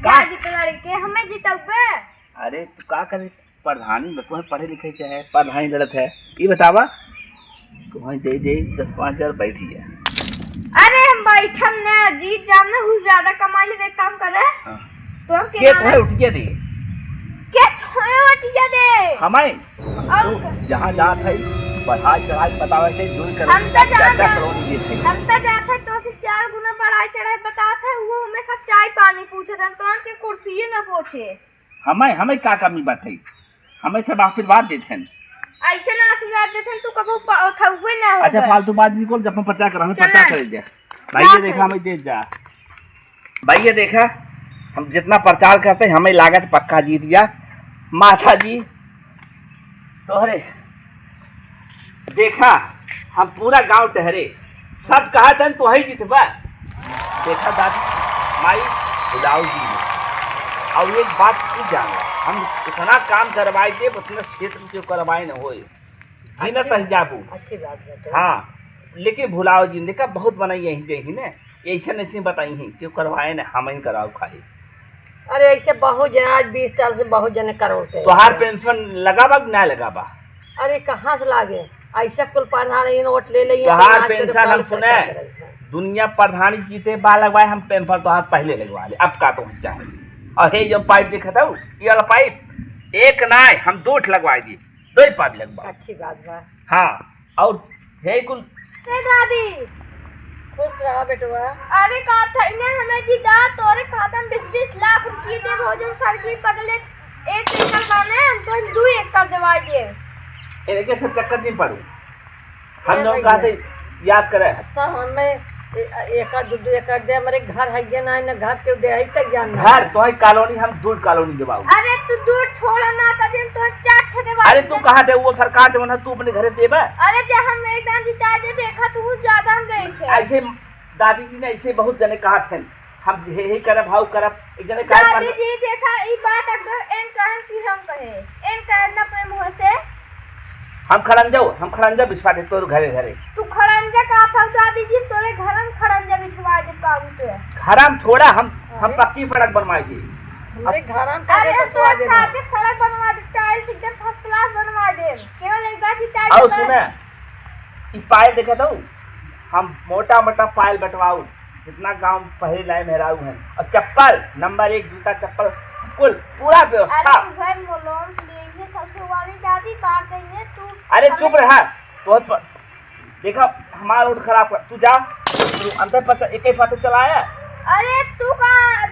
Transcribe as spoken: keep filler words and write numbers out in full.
का? का जीते लड़के, हमें जितौबे? अरे, तू का करे? प्रधानी में तोहे पढ़े लिखे के है, प्रधानी लड़त है। ई बतावा, तोहे दे दे दस पाँच हजार, बैठी है। अरे, हम बैठम ना, जीत जाम ना, कुछ ज्यादा कमाई ले, एक काम करे। हाँ। तो हम के किराना तोहे उठिया दे? के तोहे उठिया दे? हमारे? और तू जहाँ जात है, बढ़ाई चढ़ाई बतावे से, दूर कर हम तो जात है, हम तो जात है, तो से चार गुना बढ़ाई चढ़ाई बतात है, वो हमें सब चाय पानी पूछे थे, तो के कुर्सी न पूछे। हमें, हमें का कमी बात है? हमें सब आशीर्वाद देत हैं। ऐसे ना आशीर्वाद देत हैं, तू कबो प-, उठाउए ना होगा। अच्छा, फालतू बात निकल, जब हम प्रचार कर, हमें चल प्रचार ना। करे जा। भाई, ये देखा, हमें दे जा। भाई, ये देखा, हम जितना प्रचार करते हैं, हमें लागत पक्का जीत गया। माता जी, तोहरे देखा, हम पूरा गांव टहरे, सब कहत हैं, "तोही जीतबा।" देखा दादी, माई भुलाऊ जी ने। और एक बात तू जान ला, हम इतना काम करवाए दे, उतना क्षेत्र में क्यों करवाए न होए, गिनत अच्छी, रह जाबू। अच्छी बात है। हाँ, लेकिन भुलाऊ जी ने देखा, बहुत बनाई यहीं जही ने, ऐसे नहीं बताई हैं, क्यों करवाए न, हम ही कराओ खाली। अरे, ऐसे बहुत जने, आज बीस साल से बहुत जने करोड़ के। तोहार पेंशन लगाबा कि ना लगाबा? अरे, कहाँ से लागे? ऐसा कुल प्रधान ये नोट ले ले, ये तोहार नाच के पेंशन हम सुने, दुनिया प्रधानी जीते बा लगवाए, हम पेंशन तोहार पहले लगवा ले। अब का तो चाहे? और हे जो पाइप देखत हऊ, ये वाला पाइप, एक नाय, हम दो ठे लगवाए दी, दो ही पाइप लगवा। अच्छी बात बा। हाँ, और हे कुल ए दादी। खुश रहा बेटवा। अरे का था, इन्हें हमें जी दा तोरे खाता में बीस बीस लाख रुपये दे, भोजन सड़की बगले एक एकड़ बाने, हम तो दू एकड़ देवाई दे। इनके सब चक्कर नहीं पड़ू। हम ए लोग भैया। कहा थे याद करे। अच्छा, हमें ए-, एकड़ दू दू एकड़ दे, हमारे घर है ये ना, ना घर के दे है तैयार ना। घर तो है कॉलोनी, हम दूर कॉलोनी देवाऊ। अरे तू दूर छोड़ा ना, तब हम तो चार ठे देवाई अरे तू दे। कहाँ दे, वो सरकार दे, ना तू अपने घरे देबे। अरे जे हम एक दान जिता दे, देखा तू ज्यादा हम देखे। ऐसे दादी जी ने ऐसे बहुत जने कहा थे, हम हे, हे करब, हाउ करब, एक जने कहा दादी जी देखा, ई बात अगर एन कहन की हम कहे, एन कहन ना अपने मुंह से। हम खड़ंजा, हम खड़ंजा बिछवा दे तोर घरे घरे। तू खड़ंजा का था दादी जी, तोरे घर में खड़ंजा बिछवा दे काबू पे। घर हम छोड़ा, हम, हम अरे। पक्की सड़क बनवाई दी। हमारे घर में अरे पक्की हम सड़क बनवा दे, टाइल्स एकदम फर्स्ट क्लास बनवा दे। केवल एक बार की टाइल्स और बना सुने, ई पायल देखे तो, हम मोटा मोटा पायल बंटवाऊ, जितना गांव पहले लाए मेहराऊ हैं। और चप्पल नंबर एक, जूता चप्पल, कुल पूरा व्यवस्था। अरे भाई, मोलोन के लिए ये सबसे वाली दादी बात नहीं है, तू अरे हमें चुप रहा, तो प-, देखा हमारा रोड खराब कर, तू जा, तू अंदर पर एक ही फाटे चलाया। अरे तू कहाँ